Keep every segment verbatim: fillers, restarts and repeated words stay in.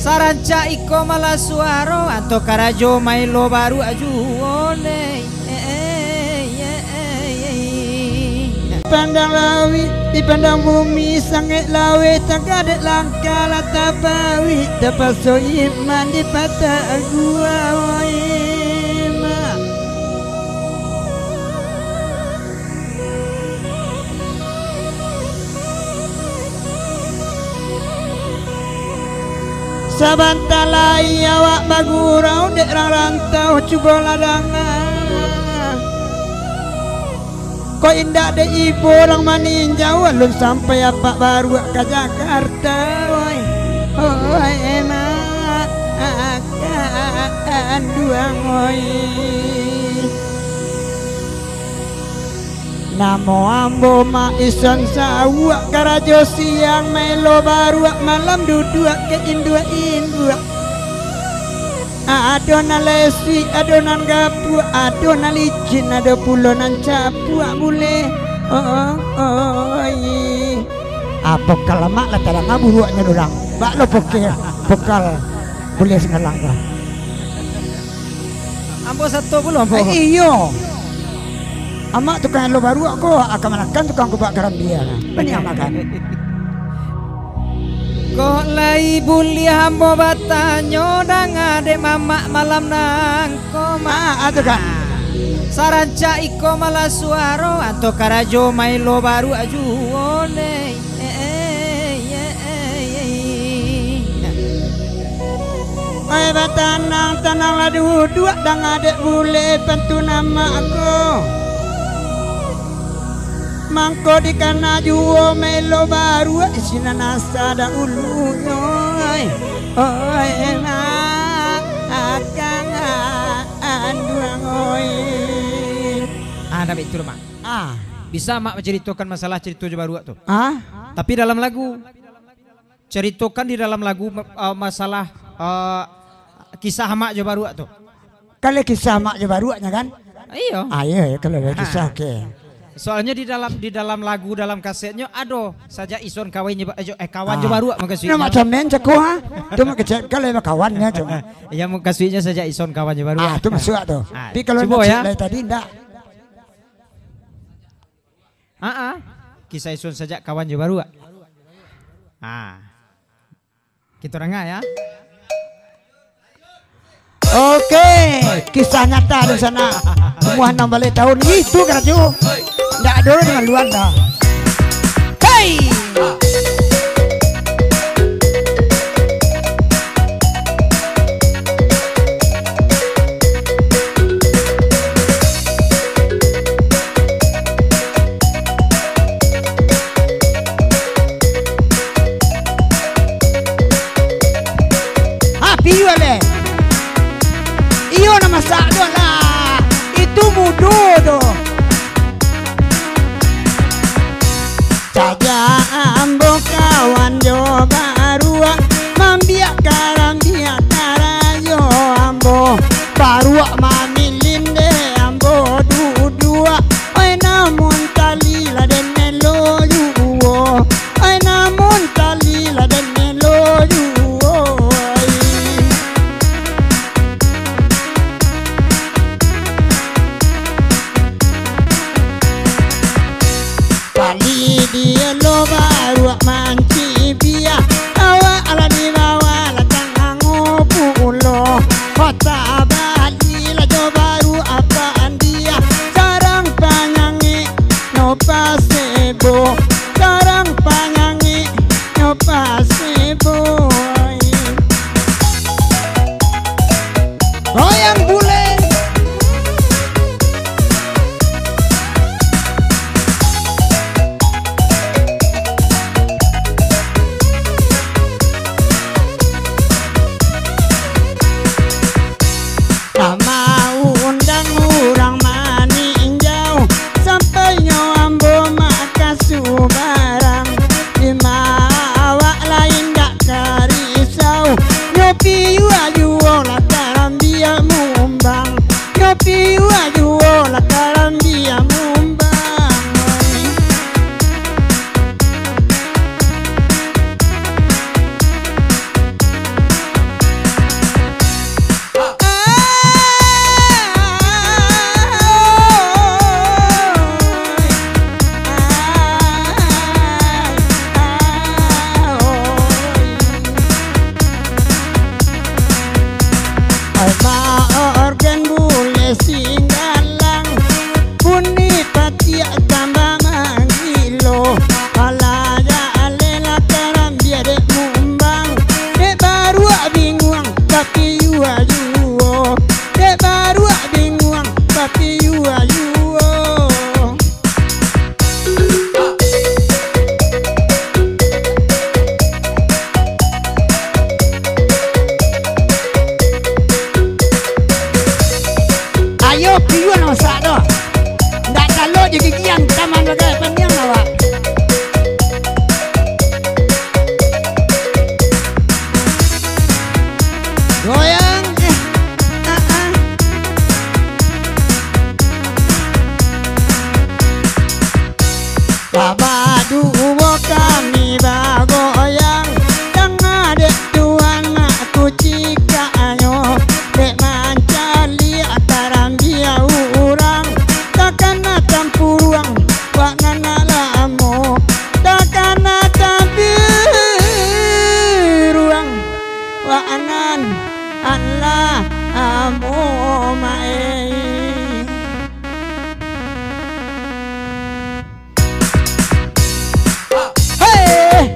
Sarancak iko malah suaro, anto karajo maelo baruak juo lai. Eh, eh, eh, eh, eh. Pandang lauik, dipandang bumi, sangaik laweh, tagadek langkah lah tabawik, tapaso iman dipatah gua, wai mak. Sabanta lai awak bagurau dek rang rantau, cubolah danga. Kok indak dek ibo rang maninjau, alun sampai apak baruak ka Jakarta, wai. Oi, emak, akan duang, oi. Namo ambo Mak Ison Sauak, karajo siang maelo baruak, malam duduak ka induak-induak. Ado nan lesuik, ado nan gapuak, ado nan licin, ado pulo nan capuak buleh. Oh, oh, oh, ih. Ah, pokal amak lah tadanga buruaknyo urang. Bak lo pokal, pokal buleh singalang tu. Ambo sato pulo, ambo. Eh, iyo. Amak tukang elo baruak ko, akan manakan tukang kubak karambia. Baniang makan. Kok lai buliah ambo batanyo, danga dek mamak malam nangko, Mak? Ah, ah, tu kan. Sarancak iko malah suaro, anto karajo maelo baruak juo lai. Eh, eh, eh, eh, eh. Oi, batanang-tanang lah duduak, danga dek buleh pantun amak ko. Mangko dikana juo maelo baruak, di sinan asa dahulunyo, oi. Oi, emak, akang, anduang, oi. Ah, dah baik tu, Mak. Ah. Bisa Mak mancaritokan masalah carito jo baruak tu? Ah? Tapi dalam lagu. Caritokan di dalam lagu, eh, masalah, eh, kisah amak jo baruak tu. Kalau kisah amak jo baruaknyo kan? Iyo. Ah, iyo, iyo, kalau ada kisah, oke. Soalnyo di dalam, di dalam lagu, dalam kasetnyo ado sajak Ison kawan jo ba-, eh, jo, eh, kawan jo baruak mukasuiknyo. Nah, macam main cako, ha? Tu mak kecek kalau emang kawannya cuma. Iyo, mukasuiknyo sajak Ison kawan jo baruak. Ah, tu masuk tu. Ah, tapi kalau cubo nak ya. Cek lai tadi ndak. Ah, ah. Kisah Ison sajak kawan jo baruak. Ah. Kito danga ya. Oke, kisah nyata di sana. Umuah enam baleh tahun, itu karajo. Ndak ado dengan luar dah. Hei! Api juo leh. Iyo, nan masak tu lah. Itu mudo tu. Goyang, eh, ah, ah. Babaduo kami bagoyang, danga dek tuan mak kucikaknyo, dek mancaliak karambia urang, takana tampuruang, wak nan lamo, takana tampuruang. Wak nan alah amo main. Hei!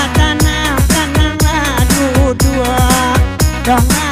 Batanang-tanang lah duduak, danga